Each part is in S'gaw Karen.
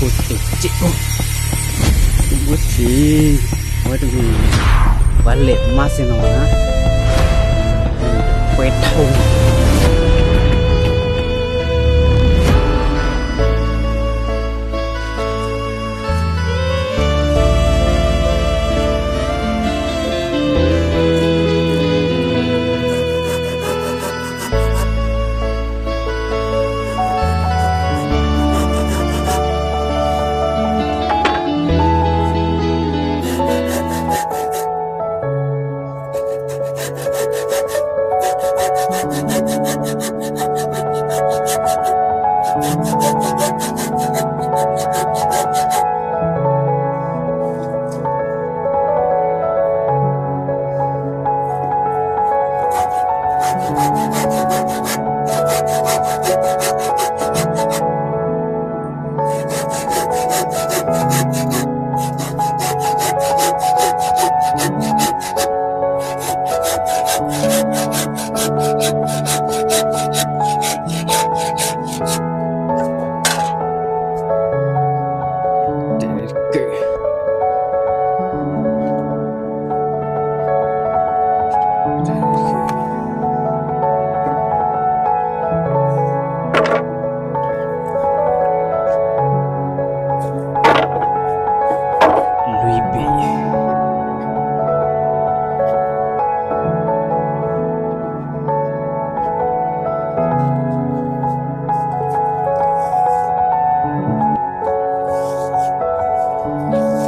ဖိတက့ၢ်, မုၢ်ဆံး, အဝဲတမံၤ, ပှၤလဲၤမၤစ့ၢ်နီၤ, ပှဲၤထီၣ်, လွံၢ်ဘ့ၣ်.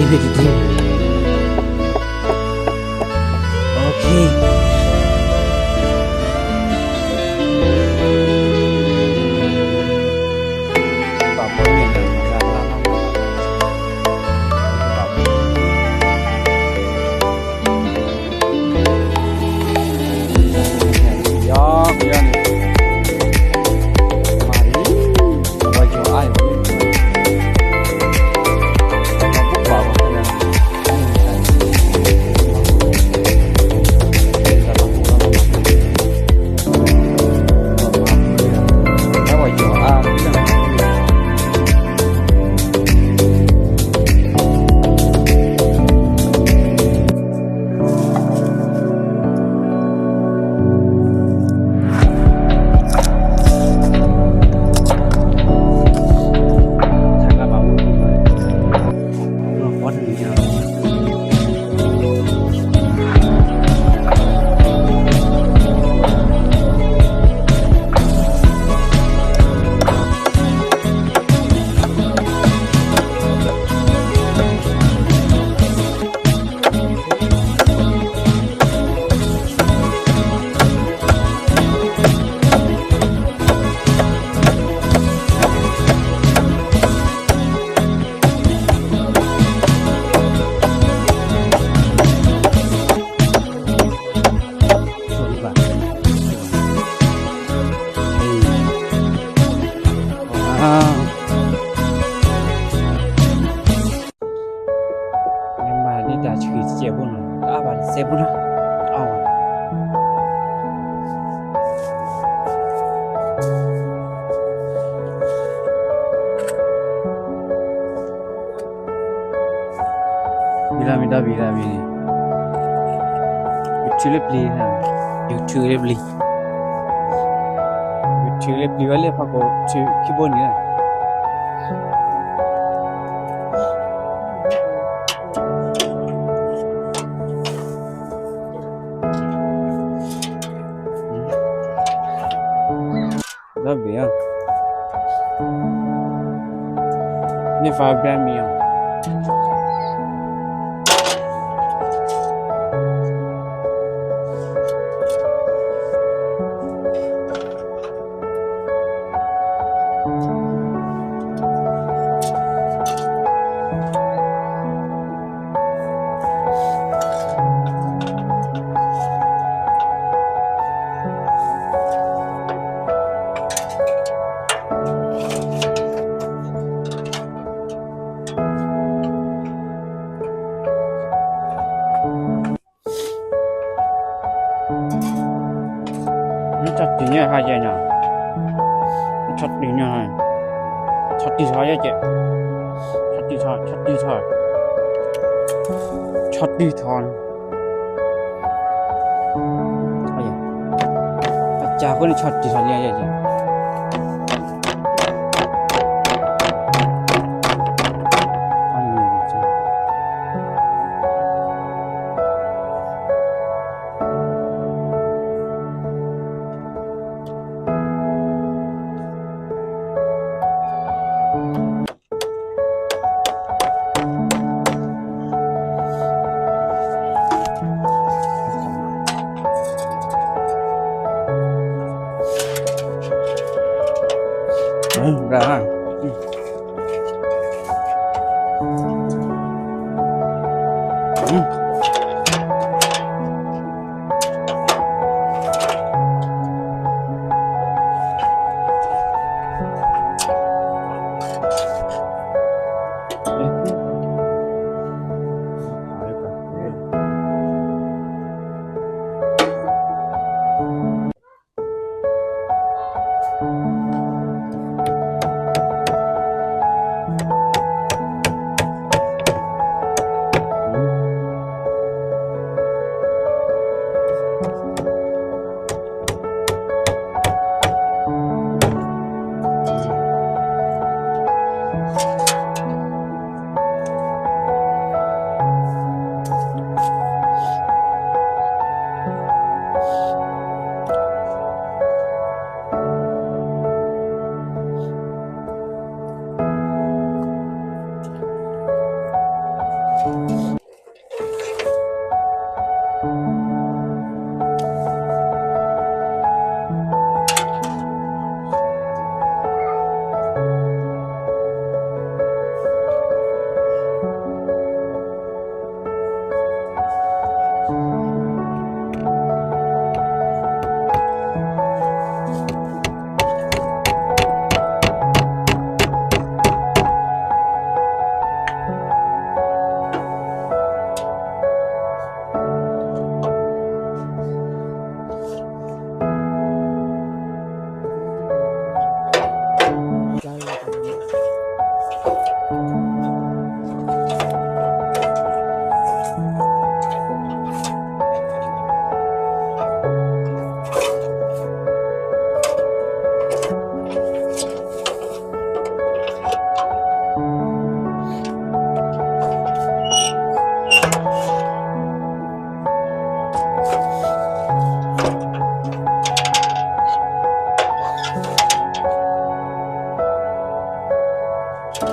တဒ့ OK. မ့ၢ်မၤဒ်တၢ်ဆှံတစဲးဖိနီၤ, တအါဘၣ်တစဲးဖိနီၤ, အါဝဲ. ဘံလၢမံၤဒီးဘံလၢမံၤန့ၣ်, ယထုးလၢပျံၤ, ယထုးလၢပျံၤ, ယထုးလၢပျံၤဝဲလၢဖးကိးထုးခံဘိန့ၣ်လီၤ. ဒီးဘ့ၣ်အီၤ, န့ၢ်ဖးဘျါမံၤအီၤ. ဆီတံၢ်ညါဟါယဲၢ်နီၤ, ဆီတံၢ်ညါ, ဆီတံၢ်ထီၣ်ယဲၢ်ကဲး, ဆီတံၢ်ထီၣ်, ဆီတံၢ်ထီၣ်, ဆီတံၢ်ထီၣ်, အကၢ်ဃိန့ၣ် ဆီတံၢ်ထီၣ်လံယဲၢ်ကဲး. အဝ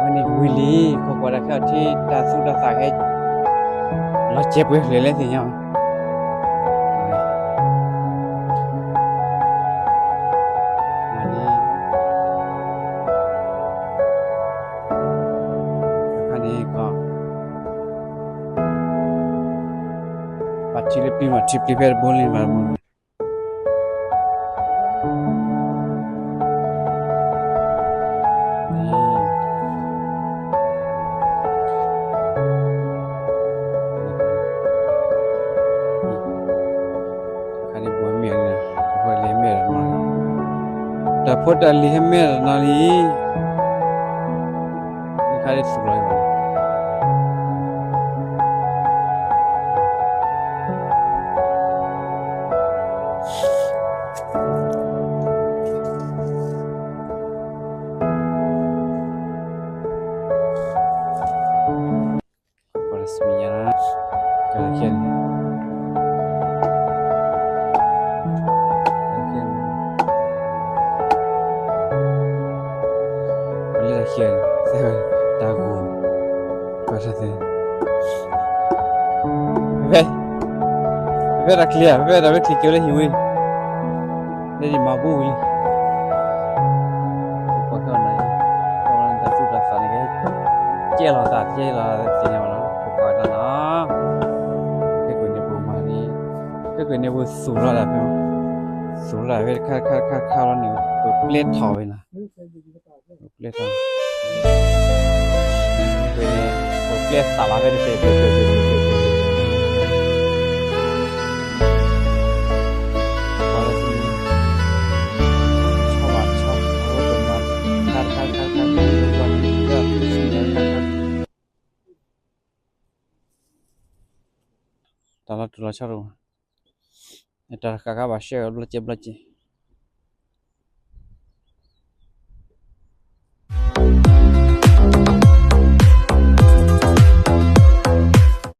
ဲန့ၣ်ဝံၤလံ, ခိၣ်ကွၢ်တၢ်ခဲအံၤထံၣ်တၢ်သူၣ်တၢ်သးခဲ, လီၤစဲးပှဲၤဖျဲးလဲၣ်သ့ၣ်ညါဘၣ်. အခါန့ၣ်ကီး ပာ်ထံလၢပျံၤမး ထံပျံၤဖဲတဘိလံမးတဘိန့ၣ် တၢ်ဖိတၢ်လံၤဟဲမဲာ်ဒီးနီၢ်လံ, တၢ်ဖိတၢ်လံၤဟဲမဲာ်ဒီးနီၢ်လံ, တခါဒ်သူၣ်လီၤဘၣ်. တၢ်ဂိၢ်, ဖဲ, ဖဲတၢ်ချံဧါ, ဖဲတၢ်ဝဲချံက့ၤလၢဟံၣ်ဝဲ, လၢယမၤဘူၣ်ဝံၤလံ, ပှၤကီၢ်နၤ, တၢ်သူၣ်တၢ်သးန့ၣ်ကဲ, ကဲလီၤသးကဲလီၤသ့ၣ်ညါဘၣ်နီၤ, ပကွၢ်တၢ်နီၤ, ဖဲကွံာ်န့ၣ်ပမၤန့ၣ်, ဖဲကွံာ်န့ၣ်ပသူၣ်လီၤဒၣ်ဖဲ, သူၣ်လီၤဒၣ်ဖဲတခါတခါတခါတခါလီၤန့ၣ် ပပျဲထီၣ်ဝဲနီၤ ပျဲထီၣ်, ပပျဲသးလီၤဖဲတဖျၢၣ်ဖျၢၣ်ဖျၢၣ်ဖျၢၣ်, ပှၤလၢ, ဆီဘၣ်ဆီ, အဝဲပမၤ, တခါတခါတခါတခါ, တၢ်လီၤတူၢ်လီၤဆီတအိၣ်, တၢ်တဃၣ်ဃၣ်ဘၣ်ရှဲဝဲဘျီကဲဘျီကဲ